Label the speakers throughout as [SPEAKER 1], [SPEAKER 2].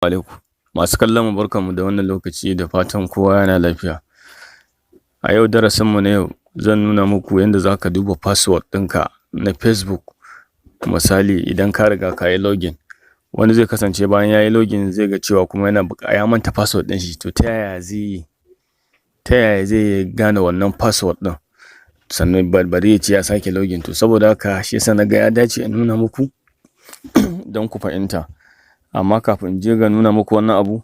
[SPEAKER 1] Alaikum. Masu kallon mu, barkanmu da wannan lokaci, da fatan kowa yana lafiya. A yau, darasin mu na yau, zan nuna muku yanda zaka duba password ɗinka na Facebook. Misali, idan ka riga kayi login, wani zai kasance bayan yayi login zai ga cewa kuma yana ya manta password ɗin shi. To, ta yaya zai gane wannan password ɗin, sannan bari ya ce ya sake login? To, saboda haka shi yasa naga ya dace in nuna muku don ku fahimta. Amma kafin in je ga nuna muku wannan abu,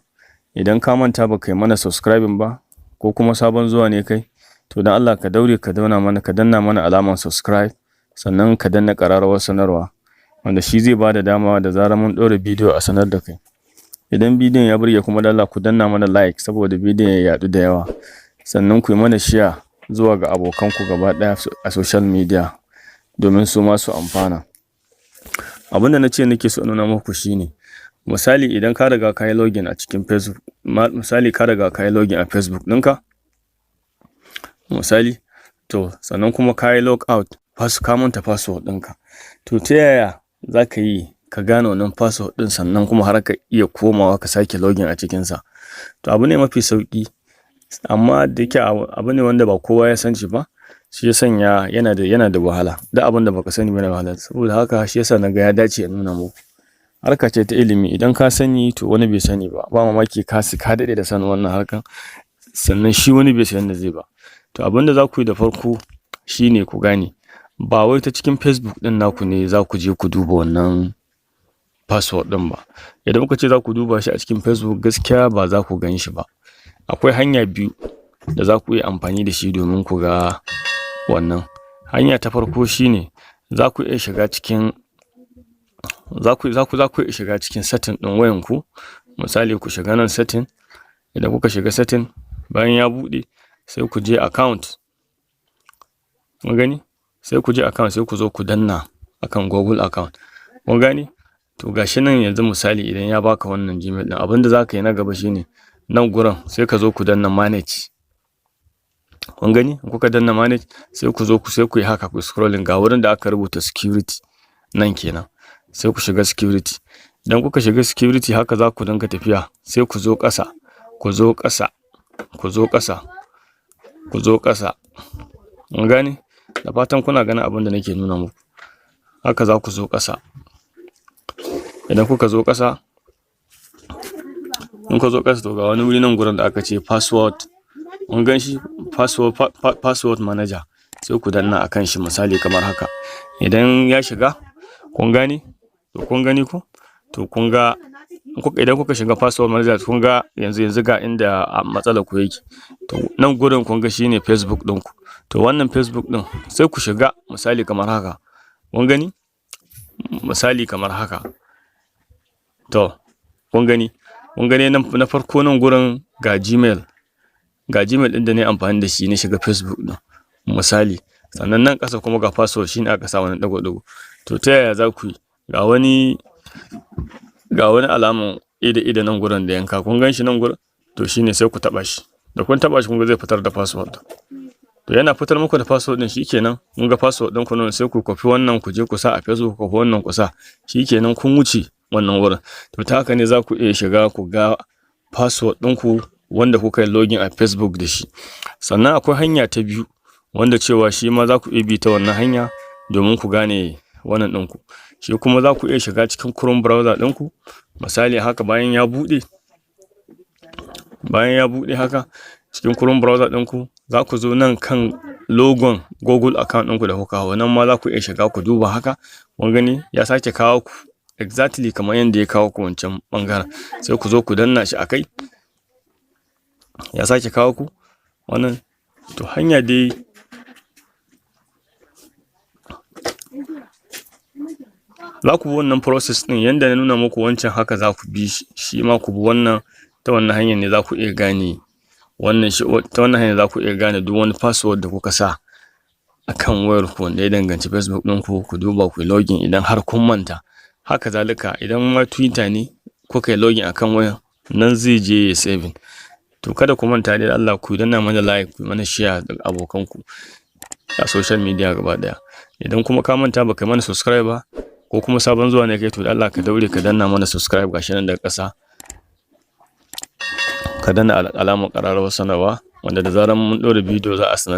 [SPEAKER 1] idan ka manta baka yi mana subscribing ba, ko kuma sabon zuwa ne kai, to don Allah ka daure ka danna mana alamar subscribe, sannan ka danna ƙararrawar sanarwa, wanda shi zai bada dama da zarar mun ɗaura bidiyo a sanar da kai. Idan bidiyon ya burge kuma, don Allah ku danna mana like saboda bidiyon ya yaɗu da yawa, sannan ku yi mana share zuwa ga abokanku gaba ɗaya a social media domin su ma su amfana. Abin da na ce nake so in nuna muku shine, misali, idan ka riga ka yi login a cikin Facebook, misali ka riga ka yi login a Facebook ɗinka, misali, to sannan kuma ka yi log out, ka manta password ɗinka. To, ta yaya za ka yi ka gane wannan password ɗin, sannan kuma har ka iya komawa ka sake login a cikinsa? To, abu ne mafi sauƙi, amma da yake abu ne wanda ba kowa ya san shi ba, shi ya sanya yana da wahala. Duk abin da baka sani ba yana da wahala. Saboda haka shi yasa naga ya dace in nuna muku. Harka ce ta ilimi, idan ka sani, to wani bai sani ba. Ba mamaki ka daɗe da sanin wannan harkan, sannan shi wani bai san yanda zai ba. To, abin da za ku yi da farko shine ku gane, ba wai ta cikin Facebook ɗin naku ne za ku je ku duba wannan password ɗin ba. Idan kuka ce za ku duba shi a cikin Facebook, gaskiya ba za ku gan shi ba. Akwai hanya biyu da za ku iya amfani da shi domin ku ga wannan. Hanya ta farko shine za ku iya shiga cikin setting ɗin wayanku. Misali, ku shiga nan setting. Idan kuka shiga setting, bayan ya buɗe, sai ku je account. Kun gani? Sai ku je account, sai ku zo ku danna akan Google account. Kun gani? To, gashi nan yanzu, misali, idan ya baka wannan Gmail ɗin, abinda za ka yi na gaba shine nan gurin sai ka zo ku danna manage. Kun gani? In kuka danna manage, sai ku zo ku sai ku yi haka, ku scrolling, ga wurin da aka rubuta security nan kenan. Sai ku shiga security. Idan kuka shiga security, haka za ku dinga tafiya, sai ku zo ƙasa, ku zo ƙasa, ku zo ƙasa, ku zo ƙasa. Kun gane? Da fatan kuna ganin abin da nake nuna muku. Haka za ku zo ƙasa. Idan kuka zo ƙasa, in ka zo ƙasa, to ga wani wuri nan gurin da aka ce password. Kun gan shi? Password manager. Sai ku danna akan shi, misali kamar haka. Idan ya shiga, kun gane? To, kun gani ko? To, kun ga, idan kuka shiga password manager, kun ga yanzu ga inda matsalar ku yake. To, nan gurin kun ga shine Facebook ɗinku. To, wannan Facebook ɗin sai ku shiga, misali kamar haka. Kun gani? Misali kamar haka. To, kun gani? Kun gani nan na farko, nan gurin ga Gmail. Ga Gmail ɗin da na yi amfani da shi na shiga Facebook ɗin. Misali. Sannan nan ƙasa kuma ga password, shine aka sa wani ɗigo-ɗigo. To, ta yaya za ku yi? Ga wani alaman ido-ido nan gurin da yanka. Kun gan shi nan gurin? To, shine sai ku taɓa shi. Da kun taɓa shi, kun ga zai fitar da password. To, yana fitar muku da password ɗin, shikenan. Kun ga password ɗin ku nan, sai ku kwafi wannan ku je ku sa a Facebook, ku kwafi wannan ku sa. Shikenan, kun wuce wannan wurin. To, ta haka ne za ku iya shiga ku ga password ɗinku wanda kuka yi login a Facebook da shi. Sannan akwai hanya ta biyu, wanda cewa shi ma za ku iya bi ta wannan hanya domin ku gane wannan ɗinku. Shi kuma za ku iya shiga cikin Chrome browser ɗinku. Misali haka, bayan ya buɗe haka cikin Chrome browser ɗinku, za ku zo nan kan logon Google account ɗinku da kuka hau. Nan ma za ku iya shiga ku duba haka. Kun gani, ya sake kawo ku exactly kamar yadda ya kawo ku wancan ɓangaren. Sai ku zo ku danna shi a kai. Ya sake kawo ku wannan. To, hanya dai za ku bi wannan process ɗin yanda na nuna muku wancan, haka za ku bi shi. Shi ma ku bi wannan, ta wannan hanyar ne za ku iya gane wannan shi. Ta wannan hanyar za ku iya gane duk wani password da kuka sa a kan wayar ku wanda ya danganci Facebook ɗinku, ku duba ku yi login idan har kun manta. Haka zalika, idan ma Twitter ne kuka yi login akan wayan nan, zai je ya saving. To, kada ku manta dai, Allah ku danna mana like, ku mana share da abokanku a social media gaba ɗaya. Idan kuma ka manta baka mana subscribe ba, ko kuma sabon zuwa ne kai, to da Allah ka daure ka danna mana subscribe, gashi nan daga ƙasa. Ka danna alamar ƙararrawar sanarwa, wanda da zarar mun ɗora bidiyo za a sanar.